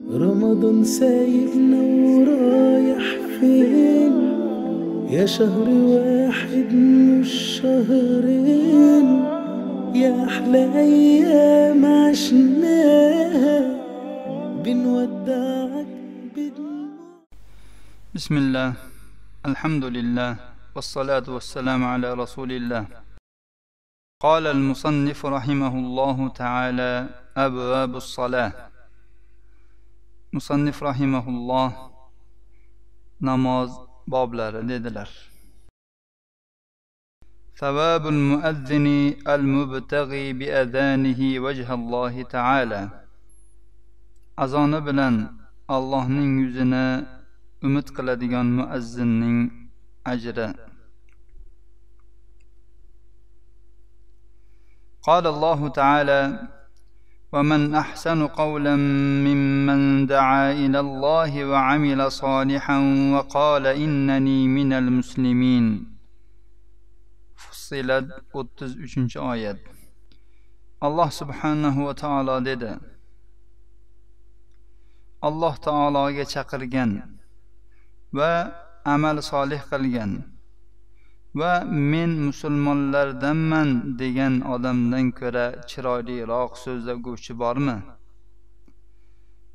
رمضان سايبنا ورايح فين؟ يا شهر واحد مش شهرين، يا أحلى أيام عشناها بنودعك بدموع. بسم الله، الحمد لله، والصلاة والسلام على رسول الله. قال المصنف رحمه الله تعالى: أبواب الصلاة. Musannif rahimahulloh namoz boblari dedilar. Savabul muazzini al-mubtaghi bi adanihi wajhallohi ta'ala. Azoni bilan Allohning yuzini umid qiladigan muazzinning ajri. Qala Allohu ta'ala: ومن أحسن قولا ممن دعا إلى الله وعمل صالحا وقال إنني من المسلمين. Fussilat 33-oyat. Alloh subhanahu va taolo dedi: Alloh taologa chaqirgan va amal solih qilgan va men musulmonlardanman degan odamdan ko'ra chiroyliroq so'zlaguvchi bormi?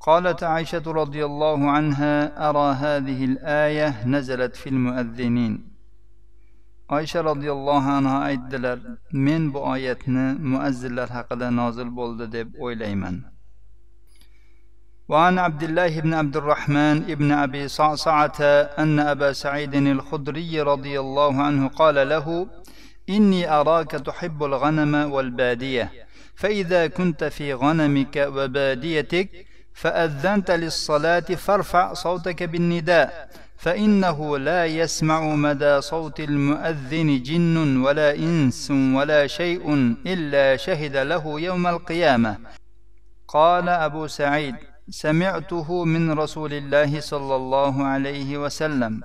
Qalat Aisha radhiyallohu anha: ara hadhihi al-aya nazalat fil muazzinin. Aisha radhiyallohu anha aytdilar: men bu oyatni muazzinlar haqida nozil bo'ldi deb o'ylayman. وعن عبد الله بن عبد الرحمن بن أبي صعصعة أن أبا سعيد الخدري رضي الله عنه قال له: إني أراك تحب الغنم والبادية، فإذا كنت في غنمك وباديتك فأذنت للصلاة فارفع صوتك بالنداء، فإنه لا يسمع مدى صوت المؤذن جن ولا إنس ولا شيء إلا شهد له يوم القيامة. قال أبو سعيد: سمعته من رسول الله صلى الله عليه وسلم.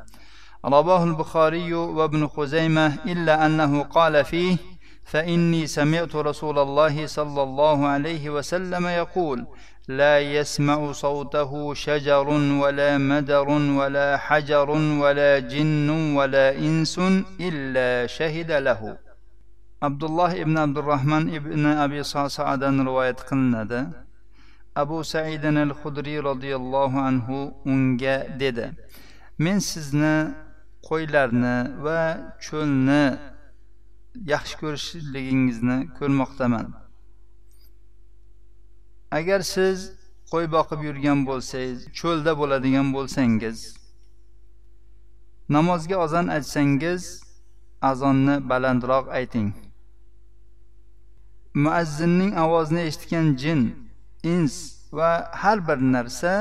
رواه البخاري وابن خزيمة، إلا أنه قال فيه: فإني سمعت رسول الله صلى الله عليه وسلم يقول: لا يسمع صوته شجر ولا مدر ولا حجر ولا جن ولا إنس إلا شهد له. عبد الله ibn Abdurrahman ibn Abi Sa'sa'dan rivoyat qilinadi. Abu Sa'id al-Xudriy radhiyallohu anhu unga dedi: men sizni qo'ylarni va cho'lni yaxshi ko'rishligingizni ko'rmoqdaman. Agar siz qo'y boqib yurgan bo'lsangiz, cho'lda bo'ladigan bo'lsangiz, namozga azon aytsangiz, azonni balandroq ayting. Muazzinning ovozini eshitgan jin, ins va har bir narsa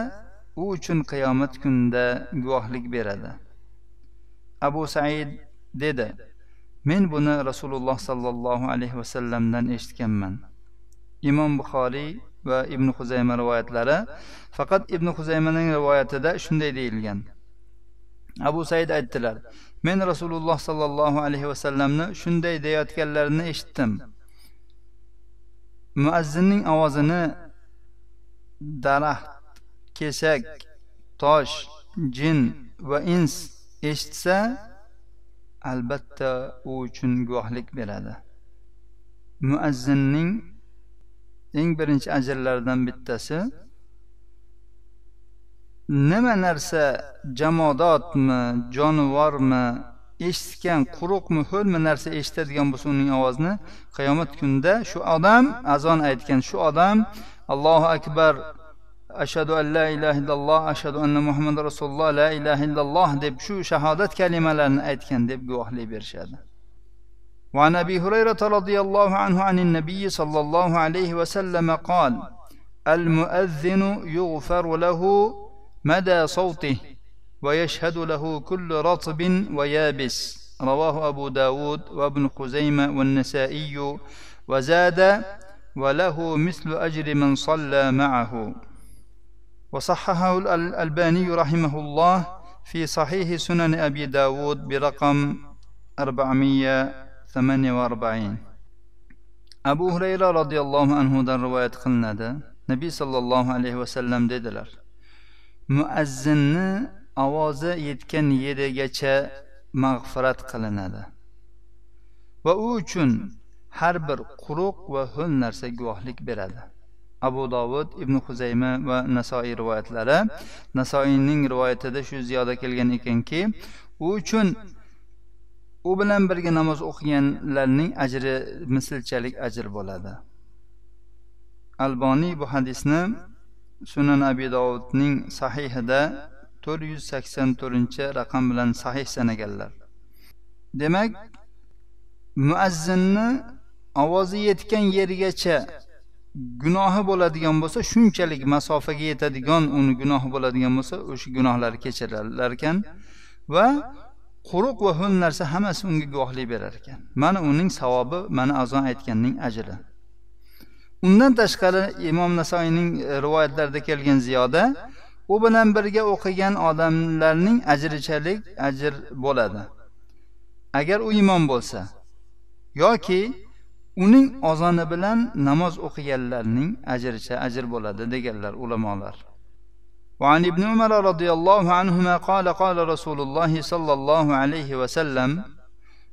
u uchun qiyomat kunida guvohlik beradi. Abu Said dedi: men buni Rasululloh sallallohu alayhi vasallamdan eshitganman. Imom Buxoriy va Ibn Xuzayma rivoyatlari. Faqat Ibn Xuzaymaning rivoyatida shunday deyilgan. Abu Said aytdilar: men Rasululloh sallallohu alayhi vasallamni shunday deyotganlarini eshitdim. Muazzinning ovozini daraxt, kesak, tosh, jin va ins eshitsa, albatta u uchun guvohlik beradi. Muazzinning eng birinchi ajrlaridan bittasi, nima narsa jamodotmi, jonivormi, eshitgan quruqmi, ho'lmi narsa eshitadigan bo'lsa uning ovozini qiyomat kunida shu odam azon aytgan, shu odam Allohu akbar, ashhadu an la ilaha illalloh, ashhadu anna Muhammadar rasululloh, la ilaha illalloh deb shu shahodat kalimalarini aytgan deb guvohlik berishadi. Va an Abi Hurayra radhiyallohu anhu anin nabiy sallallohu alayhi va sallam qol: al-muazzinu yughfaru lahu mada sawtihi va yashhadu lahu kullu ratbin va yabis. Rawahu Abu Dawud va Ibn Xuzayma va An-Nasa'iy va zada: وله مثل أجر من صلى معه. وصححه الألباني رحمه الله في صحيح سنن أبي داود برقم 448. Abu Hurayra radhiyallohu anhudan rivoyat qilinadi. Nabiy sallallohu alayhi vasallam dedilar: Muazzinni ovozi yetgan yerigacha mag'firat qilinadi va u uchun har bir quruq va ho'l narsa guvohlik beradi. Abu Dovud, Ibn Huzayma va Nasoiy rivoyatlari. Nasoiyning rivoyatida shu ziyoda kelgan ekanki, u uchun u bilan birga namoz o'qiganlarning ajri mislchalik ajr bo'ladi. Alboniy bu hadisni Sunan Abi Dovudning sahihida 484-raqam bilan sahih sanaganlar. Demak, muazzinni ovozi yetgan yerigacha gunohi bo'ladigan bo'lsa, shunchalik masofaga yetadigan uni gunohi bo'ladigan bo'lsa, o'sha gunohlari kechirilar ekan va quruq va ho'l narsa hammasi unga guvohlik berar ekan. Mana uning savobi, mana azon aytganning ajri. Undan tashqari Imom Nasoiyning rivoyatlarida kelgan ziyoda, u bilan birga o'qigan odamlarning ajrichalik ajr bo'ladi. Agar u imom bo'lsa yoki uning ozoni bilan namoz o'qiganlarning ajricha ajr bo'ladi deganlar ulamolar. وعن ابن عمر رضي الله عنهما قال قال رسول الله صلى الله عليه وسلم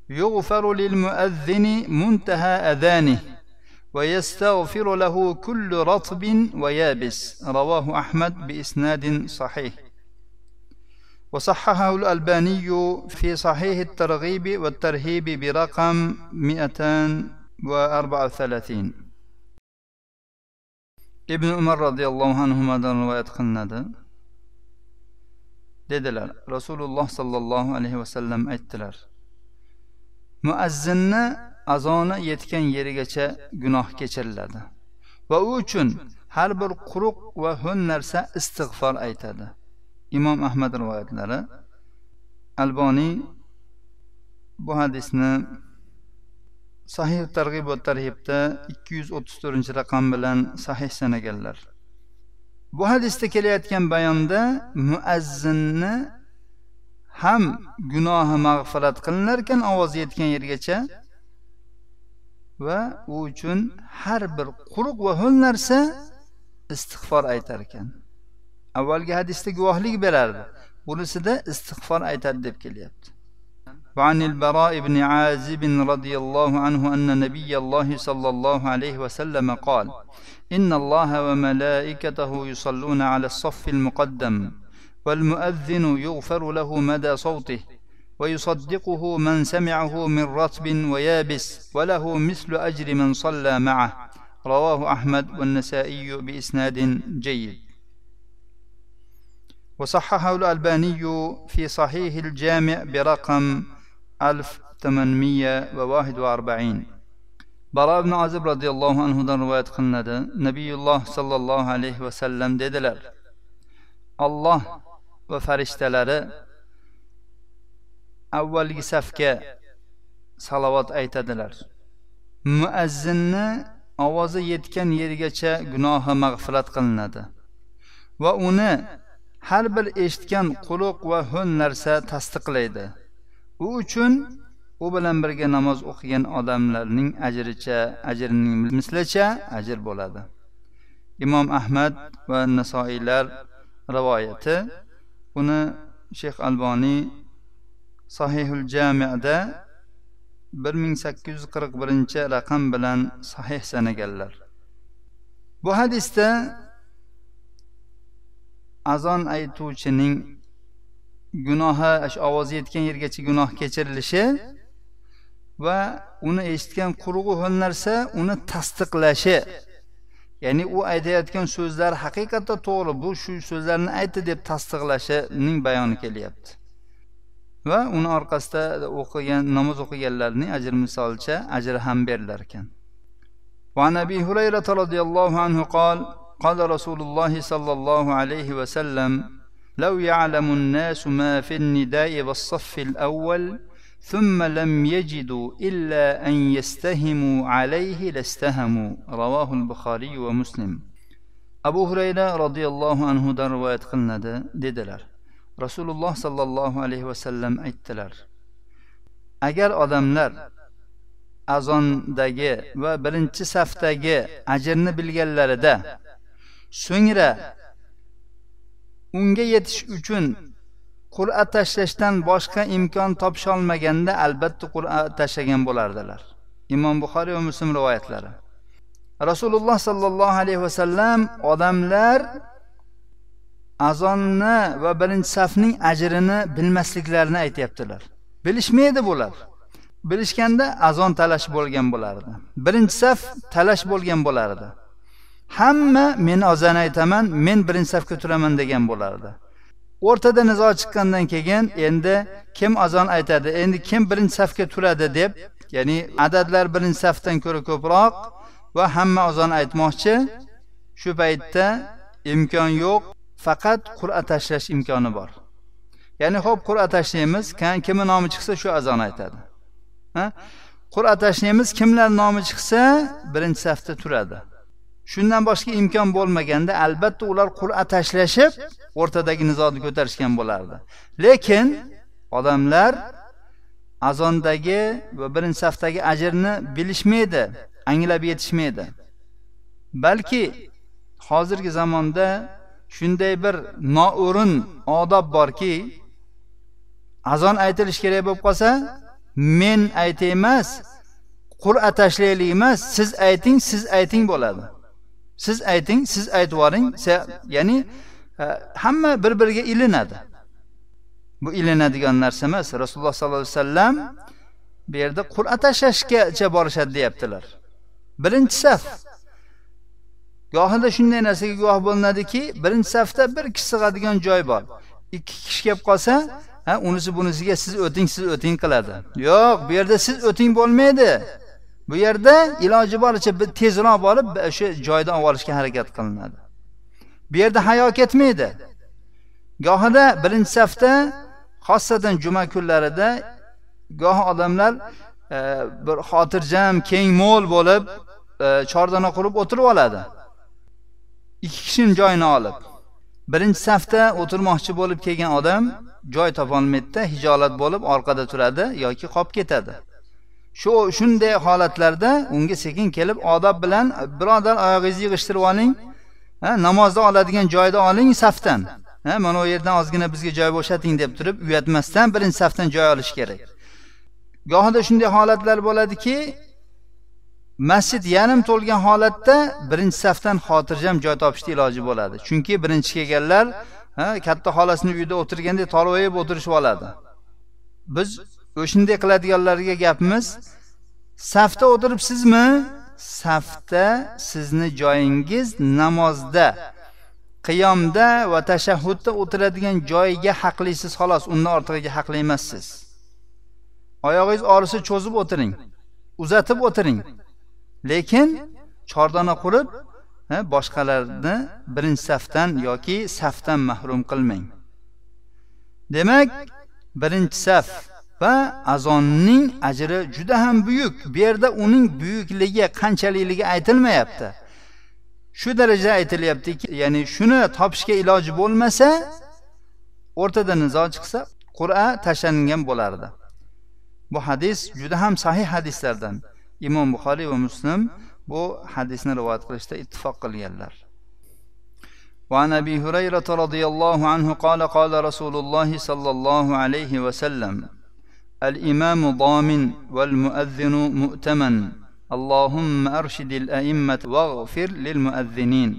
يغفر للمؤذن منتهى أذانه ويستغفر له كل رطب ويابس. رواه أحمد بإسناد صحيح. وصححه الألباني في صحيح الترغيب والترهيب برقم 234. Ibn Umar radhiyallohu anhumadan rivoyat qilinadi. Dedilar, Rasululloh sallallohu alayhi vasallam aytdilar: Muazzinni azoni yetgan yerigacha gunoh kechiriladi va u uchun har bir quruq va ho'l narsa istig'for aytadi. Imom Ahmad rivoyatlari. Alboniy bu hadisni Sahih Targ'ib va Tarhibda 234-raqam bilan sahih sanaganlar. Bu hadisda kelayotgan bayonda muazzinni ham gunohi mag'firat qilinar ekan ovozi yetgan yergacha va u uchun har bir quruq va ho'l narsa istig'for aytar ekan. Avvalgi hadisda guvohlik berardi, bunisida istig'for aytadi deb kelyapti. وعن البراء بن عازب رضي الله عنه أن نبي الله صلى الله عليه وسلم قال: إن الله وملائكته يصلون على الصف المقدم والمؤذن يغفر له مدى صوته ويصدقه من سمعه من رطب ويابس وله مثل أجر من صلى معه. رواه أحمد والنسائي بإسناد جيد. وصححه الألباني في صحيح الجامع برقم 1841. Bara ibn Azib radhiyallohu anhudan rivoyat qilinadi. Nabiyulloh sallallohu alayhi vasallam dedilar: Alloh va farishtalari avvalgi safga salovat aytadilar. Muazzinni ovozi yetgan yergacha gunohi mag'firat qilinadi va uni har bir eshitgan quruq va ho'l narsa tasdiqlaydi. U uchun u bilan birga namoz o'qigan odamlarning ajricha, ajrining mislicha ajr bo'ladi. Imom Ahmad va Nasoiylar rivoyati. Uni Sheyx Alboniy Sahihul Jami'da 1841-raqam bilan sahih sanaganlar. Bu hadisda azon aytuvchining gunohi, ovozi yetgan yergacha gunoh kechirilishi va uni eshitgan qurug'u ho'l narsa uni tasdiqlashi, ya'ni u aytayotgan so'zlar haqiqatda to'g'ri, bu shu so'zlarni aytdi deb tasdiqlashining bayoni kelyapti. Va uni orqasida o'qigan namoz o'qiganlarning ajr misolcha ajri ham berilar ekan. Va Nabiy Hurayra radhiyallohu anhu qol: قال رسول الله صلى الله عليه وسلم: لو يعلم الناس ما في النداء والصف الأول ثم لم يجدوا إلا أن يستهموا عليه لاستهموا. رواه البخاري ومسلم. Abu Hurayra radhiyallohu anhudan rivoyat qilinadi, dedilar: Rasululloh sallallohu alayhi vasallam aytdilar: Agar odamlar azondagi va birinchi safdagi ajrni bilganlarida, so'ngra Unga yetish uchun qur'a tashlashdan boshqa imkon topisha olmaganda albatta qur'a tashlagan bo'lardilar. Imom Buxoriy va Muslim rivoyatlari. Rasululloh sallallohu alayhi vasallam odamlar azonni va birinchi safning ajrini bilmasliklarini aytayaptilar. Bilishmaydi bular. Bilishganda azon talash bo'lgan bo'lardi. Birinchi saf talash bo'lgan bo'lardi. Hamma men azon aytaman, men birinchi safga turaman degan bo'lardi. O'rtada nizo chiqqandan keyin endi kim azon aytadi, endi kim birinchi safga turadi deb, ya'ni adadlar birinchi safdan ko'ra ko'proq va hamma azon aytmoqchi. Shu paytda imkon yo'q, faqat qur'a tashlash imkoni bor. Ya'ni xo'p, qur'a tashlaymiz, kimni nomi chiqsa shu azon aytadi. Ha? Qur'a tashlaymiz, kimlar nomi chiqsa birinchi safda turadi. Shundan boshqa imkon bo'lmaganda albatta ular qur'a tashlashib o'rtadagi nizoni ko'tarishgan bo'lardi. Lekin odamlar azondagi va birinchi safdagi ajrni bilishmaydi, anglab yetishmaydi. Balki hozirgi zamonda shunday bir noo'rin odob borki, azon aytilish kerak bo'lib qolsa, men aytay emas, qur'a tashlaylik emas, siz ayting, siz ayting bo'ladi. Siz ayting, siz aytib yuboring, ya'ni hamma bir-biriga ilinadi. Bu ilinadigan narsa emas. Rasululloh sollallohu alayhi vasallam bu yerda qur'a tashlashgacha borishadi deyaptilar. Birinchi saf. Gohida shunday narsaga guvoh bo'linadiki, birinchi safda bir kishi sig'adigan joy bor. Ikki kishi kelib qolsa, ha, unisi bunisiga siz o'ting, siz o'ting qiladi. Yo'q, bu yerda siz o'ting bo'lmaydi. Bu yerda iloji boricha tezroq borib o'sha joydan olib olishga harakat qilinadi. Bu yerda hayo ketmaydi. Gohida birinchi safda, xosatan juma kunlarida goh odamlar bir xotirjam, keng mo'l bo'lib, chordana qurib o'tirib oladi. Ikki kishining joyini olib. Birinchi safda o'tirmoqchi bo'lib kelgan odam joy topolmaydi, hijolat bo'lib orqada turadi yoki qolib ketadi. Shunday holatlarda unga sekin kelib odob bilan, birodar oyog'ingizni yig'ishtirib oling, ha, namozda oladigan joyda oling safdan. Ha, mana u yerdan ozgina bizga joy bo'shating deb turib, uyatmasdan birinchi safdan joy olish kerak. Gohida shunday holatlar bo'ladiki, masjid yarim to'lgan holatda birinchi safdan xotirjam joy topishda iloji bo'ladi. Chunki birinchi kelganlar, ha, katta xolasini uyida o'tirgandek torvoyib o'tirishib oladi. Biz o'shunday qiladiganlarga gapimiz, safda o'tiribsizmi? Safda sizni joyingiz namozda, qiyomda va tashahhudda o'tiradigan joyga haqlisiz xolos, undan ortig'iga haqli emassiz. Oyog'ingiz orisi cho'zib o'tiring, uzatib o'tiring. Lekin chordona qurib, boshqalarni birinchi safdan yoki safdan mahrum qilmang. Demak, birinchi saf va azonning ajri juda ham buyuk. Bu yerda uning buyukligi qanchalikligi aytilmayapti. Shu darajada aytilyaptiki, ya'ni shuni topishga iloji bo'lmasa, o'rtada nizo chiqsa, qur'a tashlangan bo'lardi. Bu hadis juda ham sahih hadislardan. Imom Buxoriy va Muslim bu hadisni rivoyat qilishda ittifoq qilganlar. Va an Abi Hurayra radhiyallohu anhu qala qala Rasululloh sallallohu alayhi va sallam: Al-imamu damin wal muazzinu mu'taman. Allohumma arshidil a'immata waghfir lil muazzinin.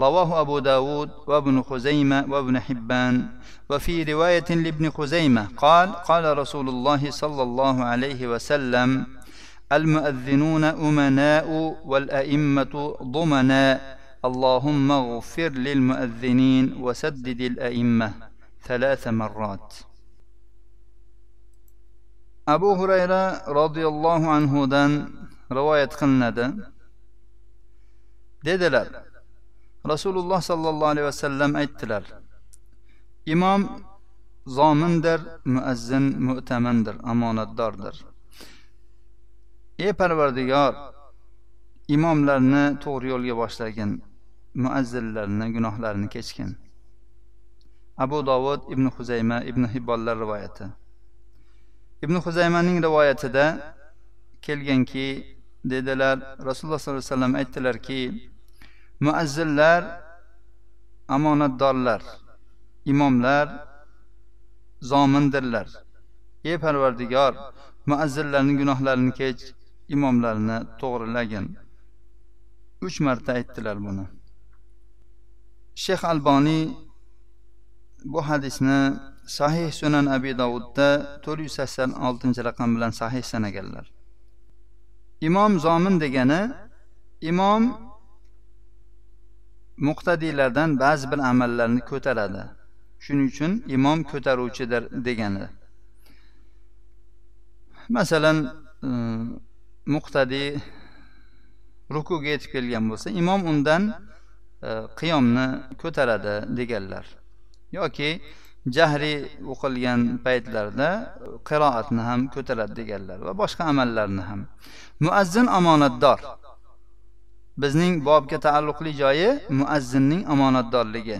Rawahu Abu Dawud va Ibn Khuzaymah va Ibn Hibban. Va fi riwayatin li Ibn Khuzaymah qala qala Rasululloh sallallohu alayhi va sallam: المؤذنون أمناء والأئمة ضمناء اللهم اغفر للمؤذنين وسدد الأئمة 3 مرات. Abu Hurayra radhiyallohu anhudan rivoyat qilinadi. Dedilar: Rasululloh sallallohu alayhi vasallam aytdilar: Imom zomindir, muazzin mu'tamandir, omonatdordir. Ey Parvardigor, imomlarni to'g'ri yo'lga boshlagin, muazzinlarni gunohlarini kechgin. Abu Dovud, Ibn Huzayma, Ibn Hibbonlar rivoyati. Ibn Huzaymaning rivoyatida kelganki, dedilar, Rasululloh sollallohu alayhi vasallam aytdilarki, muazzinlar omonatdorlar, Imomlar zomindirlar. Ey Parvardigor, muazzinlarning gunohlarini kech, imomlarni to'g'rilagin. 3 marta aytdilar buni. Sheyx Alboniy bu hadisni Sahih Sunan Abi Davudda 486-raqam bilan sahih sanaganlar. Imom zomin degani imom muqtadiylardan ba'zi bir amallarni ko'taradi. Shuning uchun imom ko'taruvchidir degani. Masalan, muqtadiy rukuga yetib kelgan bo'lsa, imom undan qiyomni ko'taradi deganlar. Yoki jahriy o'qilgan paytlarda qiroatni ham ko'taradi deganlar va boshqa amallarni ham. Muazzin omonatdor. Bizning bobga taalluqli joyi muazzinning omonatdorligi.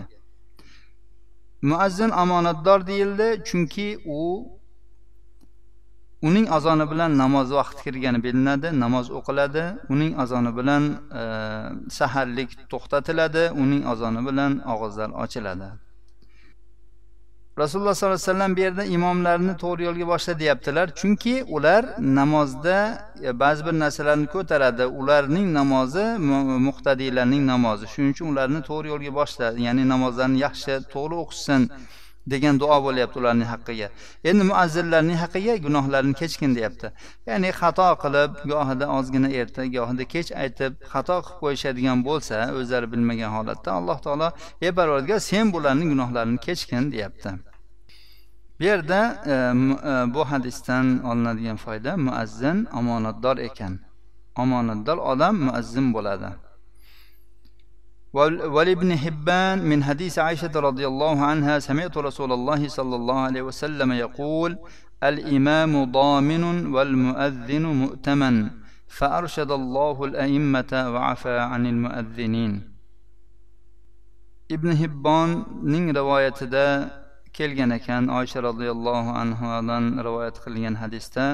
Muazzin omonatdor deyildi, chunki u uning azoni bilan namoz vaqti kirgani bilinadi, namoz o'qiladi, uning azoni bilan saharlik to'xtatiladi, uning azoni bilan og'izlar ochiladi. Rasululloh sollallohu alayhi vasallam bu yerda imomlarni to'g'ri yo'lga boshla deyaptilar, chunki ular namozda ba'zi bir narsalarni ko'taradi. Ularning namozi muqtadiylarning namozi. Shuning uchun ularni to'g'ri yo'lga boshla, ya'ni namozlarni yaxshi, to'g'ri o'qishsin degan duo bo'lyapti ularning haqqiga. Endi muazzinlarning haqqiga gunohlarini kechgin deyapti. Ya'ni xato qilib, gohida ozgina erta, gohida kech aytib, xato qilib qo'yishadigan bo'lsa, o'zlari bilmagan holatda Alloh taolo: "Ey Parvardigor, sen bularning gunohlarini kechgin" deyapti. Bu yerda bu hadisdan olinadigan foyda, muazzin omonatdor ekan. Omonatdor odam muazzin bo'ladi. ولابن حبان من حديث عائشة رضي الله عنها: سمعت رسول الله صلى الله عليه وسلم يقول: الإمام ضامن والمؤذن مؤتمن، فأرشد الله الأئمة وعفى عن المؤذنين. Ibn Hibbonning rivoyatida kelgan ekan, Oysha radhiyallohu anhodan rivoyat qilingan hadisda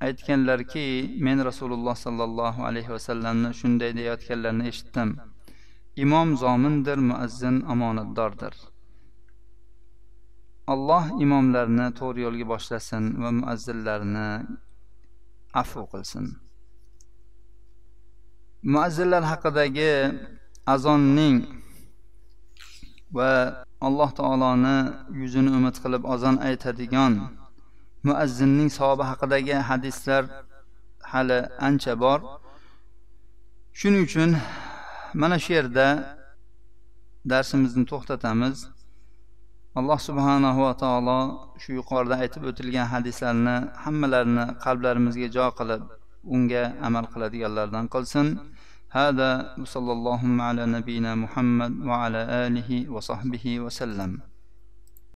aytganlarki, men Rasululloh sallallohu alayhi vasallamni shunday deyayotganlarini eshitdim: imom zomindir, muazzin omonatdordir. Alloh imomlarni to'g'ri yo'lga boshlasin va muazzinlarni afv qilsin. Muazzinlar haqidagi azonning va Alloh taoloni yuzini umid qilib azon aytadigan muazzinning savobi haqidagi hadislar hali ancha bor. Shuning uchun mana shu yerda darsimizni to'xtatamiz. Alloh subhanahu va taolo shu yuqorida aytib o'tilgan hadislarni hammalarini qalblarimizga jo qilib, unga amal qiladiganlardan qilsin. Hada sallallohu ala nabiyina Muhammad va ala alihi va sahbihi va sallam.